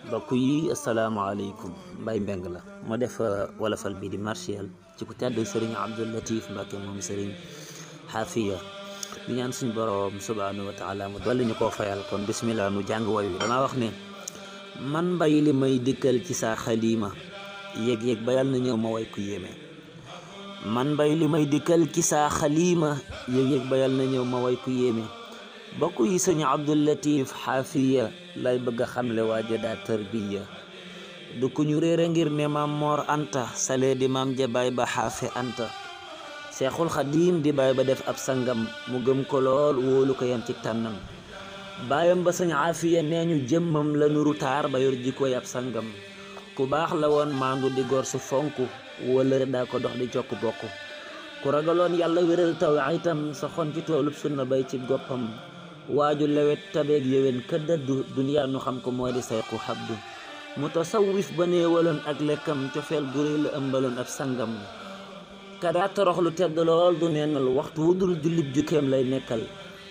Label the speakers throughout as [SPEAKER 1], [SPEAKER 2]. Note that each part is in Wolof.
[SPEAKER 1] mbokk yi asalaamaaleykum Mbaye Mbengue la moo def wolofal bi di martial ci ku tedd Serigne Abdou Latif Mbacké moom Serigne Xaafiya di ñaan suñu borom subhanahu wa taala mu dolli ñu koo fayal. kon bismillah nu jàng woy wi. damaa wax ne man mbay li may dikkal ci saa xalima yëg-yëg ba yàlla na ñëw ma way ku yéeme. man mbay li may dikkal ci saa xalima yëg-yëg ba yàlla na ñëw ma way ku yéeme. bokk yi sëñ Abdou Latif Xaafiya lay bëgg a xamle waaja daa tarbiya du ku ñu réere ngir ne maam Moor Anta sale di maam jabaay ba xaafe Anta Seexul Xadiim di baay ba def ab sangam mu gëm ko lool wóolu ko yam ci tànnam. baayam ba sëñ Xaafiya nee ñu jëmmam la nuru taar ba yor jikkoy ab sangam. ku baax la woon maandu di gor su fonk wëllëre daa ko dox di jokk bokk. ku ragaloon yàlla wéral taw itam sa xon ci toolub sunna bay ci goppam. waaju lewet tabeeg yéwén ka dëddu duniyaa nu xam ko moo di sayxu xabdu. mutasawwif ba néewaloon ak lekkam cofeel gu réy la ëmbaloon ab sangam. kadaa torox lu tedd lool du neenal waxtu wu dul jullib jukkeem lay nekkal.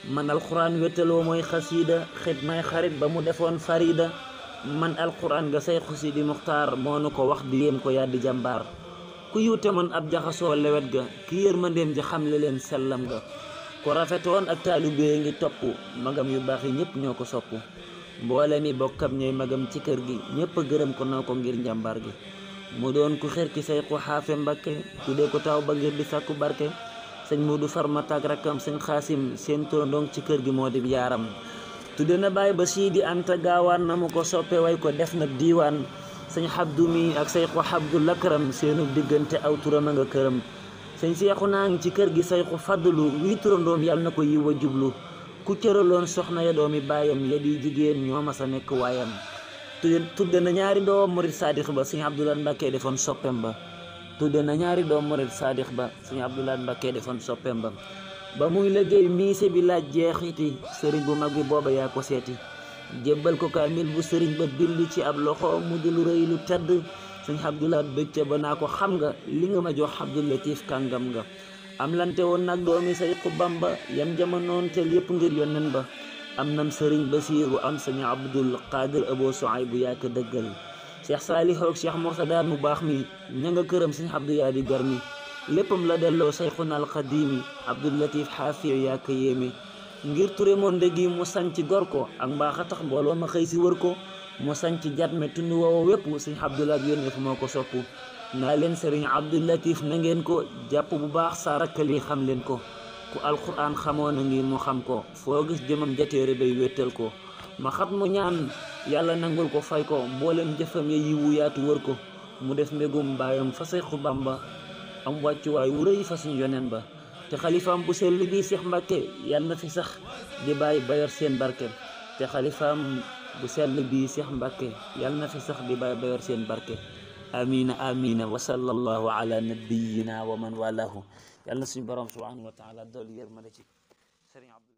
[SPEAKER 1] man alxuraan wétaloo mooy xasiida xit may xarit ba mu defoon farida. man alxuraan nga sayxu si di muxtaar moo nu ko wax di yéem ko yàddi jàmbaar. ku yiwte man ab jaxasoo lewet ga ki yërmandeem ji xamle leen sellam ga. ku rafetoon ak taalibee ngi topp magam yu baax yi ñëpp ñoo ko sopp. mboole mi bokkam ñooy magam ci kër gi ñëpp a gërëm ko noo ko ngir njàmbaar gi. mu doon ku xër ci sayxu xaafe Mbakke tuddee ko taw ba ngir di sàkku barke. sëñ Mudu Farmata ak rakkam sëñ Xaasim seen turandoo ci kër gi moo di yaaram. tudde na baay ba sii di Anta gaawaan na mu ko soppe way ko def na diiwaan. sëñ Xabdu mi ak sayxu Xabdu Lakram seenu diggante aw turam a nga këram. sëñ Seexu naa ngi ci kër gi sayxu Fadlu wii turandoom yàlla na ko yiw a jublu. ku cëraloon soxna ya doomi baayam ya di jigéen ñoo ma sa nekk waayam. tudde na ñaari doom murid saadix ba sëñ Abdoulaye Mbacké defoon soppem ba. tudde na ñaari doom murid saadix ba sëñ Abdoulaye Mbacké defoon soppem ba. ba muy liggéey miise bi laaj jeexiti sëriñ bu mag bi booba yaa ko seeti. jébbal ko kaamil bu sëriñ ba bind ci ab loxo mu di lu rëy lu tedd. sëñ Abdoulaye bëgg ba naa ko xam nga li nga ma jox Abdou Latif kàngam nga. am lante woon nag doomi sayxu Bamba yam jamonoon teel yëpp ngir yonnen ba. am nam sëriñ Basiiru am sëñ Abdul Qaadir Abo Soay bu yaa ko dëggal. Cheikh Saalixu ak Cheikh Murtada mu baax mi ña nga këram sëñ Abdou yaa di gar mi. léppam la delloo sayxuna al Xadiimi Abdou Latif Xaafiya yaa ko yéeme. ngir ture monde gi mu sanc gor ko ak mbaax a tax mbooloo ma xëy si wër ko. mu sanc jatme tund woowa wépp sëñ Abdoulaye yónnee fu moo ko soppu. naa leen sëriñ Abdou Latif na ngeen ko jàpp bu baax saa rakkal yi xam leen ko. ku alquran xamoon na ngi mu xam ko foo gis jëmam jateere bay wéttal ko. ma xat mu ñaan yàlla nangul ko fay ko mboolem jëfam ya yiwu yaatu wër ko. mu def mbégum baayam fa sayxu Bamba am wàccuwaay wu rëy fa suñu yoneen ba. te xalifaam bu sell bii Seex Mbàkke yàlla na fi sax di bàyyi bayor seen barke. te xalifaam bu sell bii Seex Mbàkke yàlla na fi sax di bàyyi bayor seen barke. amina amina wa sallallahu ala nabiyyina wa man walahu. yàlla na suñu borom subhanahu wa taala dool yërmande ci Sëriñ Abdou